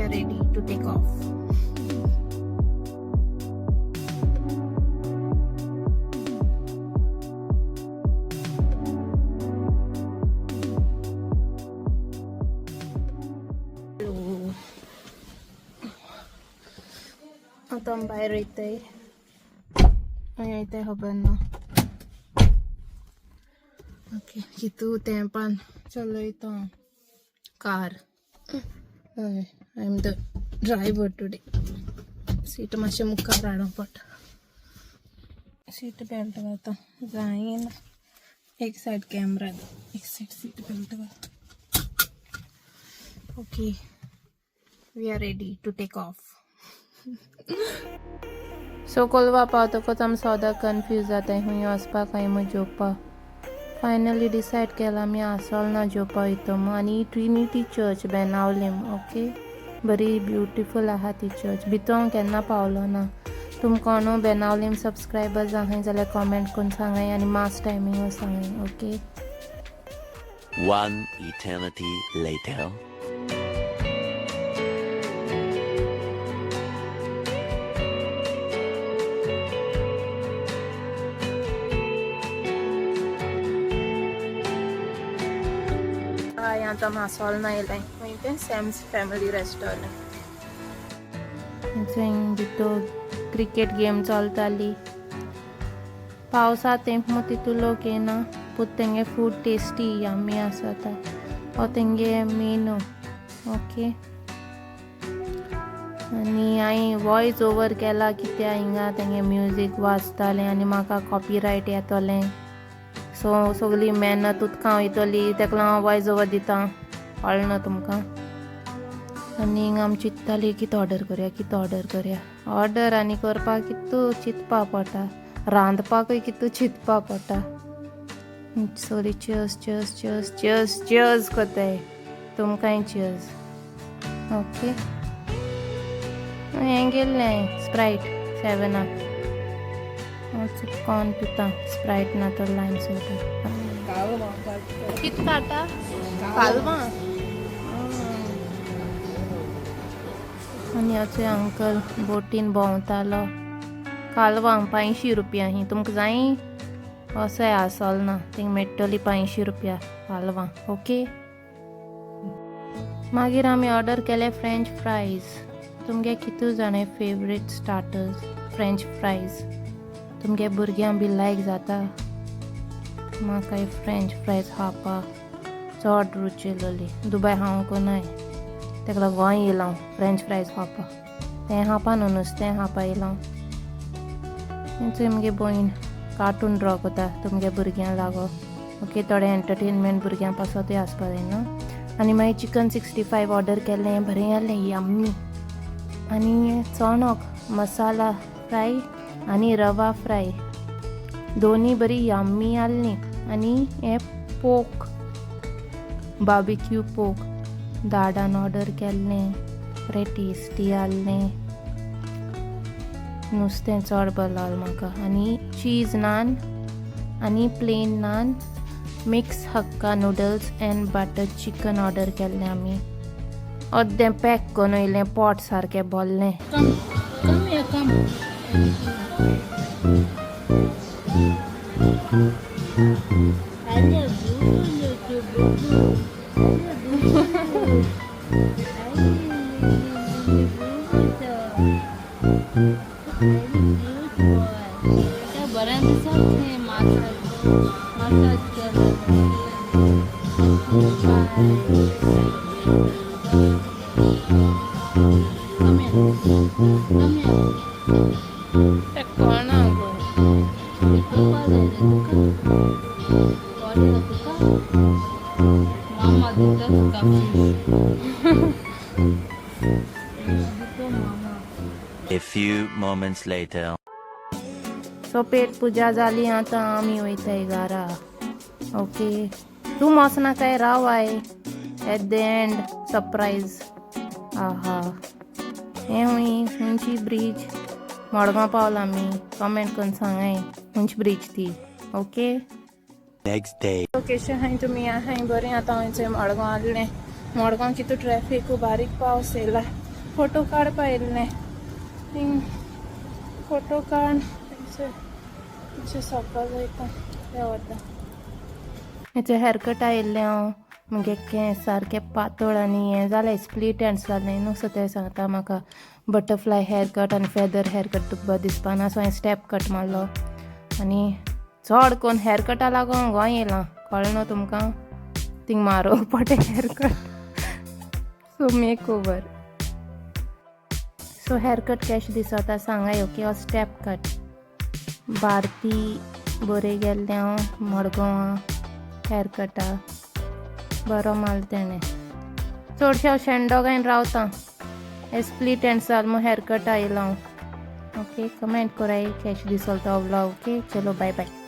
We are ready to take off. आतां आमी भायर वयताय. खंय वयताय खबर ना. ओके, कितू तेंपान चलयता हांव कार. हय, I am the driver today. Seat मातशें मुखार हाडूंक पडटा. सीट बेल्ट घालता जायना. एक सायड कॅमरा, एक सायड सीट बेल्ट घालता. Okay, we are ready to take off. So Colva पावतकच आमी सदां कन्फ्यूज जाताय, खंय वचपाक, खंय म्हूण जेवपाक. फायनली डिसायड केलां आमी आसोलना जेवपा वयतो म्हूण. आनी ट्रिनिटी चर्च, बेनावलीम. ओके, बरी ब्युटिफूल आहा ती चर्च. भितर हांव केन्ना पावलो ना. तुमकां न्हू बेनावलीम सबस्क्रायबर्स आहाय जाल्यार कॉमेंट करून सांगाय आनी मास टायमींग सांगाय. Okay. One eternity later. हय, आतां मासोलना येयलें. खंय तें? Sam's family restaurant. थंय भितर क्रिकेट गेम चलताली. पावसा तेंप मग तितू लोक येना, पूण तेंगे फूड टेस्टी, यम्मी आसता. हो तेंगे मेनू. ओके, आनी हांवें वॉयस ओवर केला कित्या हिंगा तेंगे म्युजीक वाजतालें आनी म्हाका कॉपीरायट येतलें. सो सगली मेहनत उदकां वयतली. तेका लागून हांव वॉयस ओवर दिता, कळ्ळें ना तुमकां? आनी हिंगा आमी चिंत्ताली, कितें ऑर्डर करया, कितें ऑर्डर करया. ऑर्डर आनी करपाक कितू चिंतपा पडटा, रांदपाकूय कितू चिंतपा पडटा. सगळी cheers, cheers, cheers, cheers, cheers करताय. तुमकांय चियर्स. ओके, हें गेल्लें स्प्रायट, सेवन अप. हांव कॉर्न पिता, स्प्रायट ना तर लायम सोडा. कित काडटा? कालवां. आनी अशें अंकल बोटीन भोंवतालो. कालवां 500 रुपया ही. तुमकां जाय अशें आसोल ना, थिंग मेळटली 500 रुपया कालवां. ओके, मागीर आमी ऑर्डर केले फ्रेंच फ्रायज. तुमगे कितू जाणें फेवरेट स्टार्टर्स फ्रेंच फ्रायज? तुमगे भुरग्यांक बी लायक जाता. म्हाकाय फ्रेंच फ्रायज खावपाक चड रुच येयलोली. दुबाय खावंक नाय, तेका लागून गोंय येयला हांव फ्रेंच फ्रायज खावपाक. तें खावपा न्हू, नुस्तें खावपा येयला हांव. थंय मुगे भयण कार्टून ड्रॉ करता तुमगे भुरग्यांक लागो. ओके, थोडें एंटरटेनमेंट भुरग्यां पासतूय आसपा जाय न्हू. आनी मागीर चिकन 65 ऑर्डर केल्लें. बरें जालें, यम्मी. आनी चणक मसाला फ्राय आनी रवा फ्राय दोनी बरी यम्मी आहली. आनी हें पोक, बार्बिक्यू पोक दाडान ऑर्डर केल्लें. बरें टेस्टी आहलें. नुस्तें चड बरें लागलें म्हाका. आनी चीज नान आनी plain naan, mix hakka noodles and butter chicken order केल्लें आमी. अर्दें पॅक करून येयलें, पोट सारकें भरलें. Come, come here, come. बरें दिसता थंय मासाज मसाज केलो. Come here. Come here. कोणा गो? तुका जाय रे तुका? कोण तुका? मामा दिता तुका फिश. दितो मामा. A few moments later. So पेट पुजा जाली, आतां आमी वयताय घरा. ओके, तूं वचनाकाय, राव. I at the end surprise आहा. हें हुंय खंयची ब्रीज? मडगांव पावला आमी. कमेंट करून सांगाय खंयची ब्रीज ती. ओके. Next day. कशें आहाय तुमी? आहाय बरें? आतां हांव मडगांव आहलें. मडगांव कितू ट्रॅफीक, बारीक पावस येयला. फोटो काडपा येयल्लें थिंग फोटो काड मातशें सोपा वयता देंवता. हेचे हेअरकट आयिल्लें हांव. मुगे केंस सारके पातळ आनी हें जालें, स्प्लीट एंड्स जालें न्हू. सो ते सांगता म्हाका बटरफ्लाय हेअर कट आनी फेदर हेअर कट तुका बरें दिसपाना. सो हांवें स्टेप कट मारलो आनी चड कोन्न हेअर कटा लागून गोंय येयलां, कळ्ळें न्हू तुमकां? थिंग मारोवंक पडटा hair cut. So make over. So hair cut केशें दिसता सांगाय, ओके? हो स्टेप कट. भारती बरें गेल्लें हांव मडगांवां हेअर कटा. बरो मारलो तेणें. चडशें हांव शेंडोगायन रावतां. हे स्प्लीट एंड जाल म्हूण हेअर कट आयलो हांव. ओके, कमेंट कराय केशें दिसलो तो व्लॉग. ओके, चलो, बाय बाय.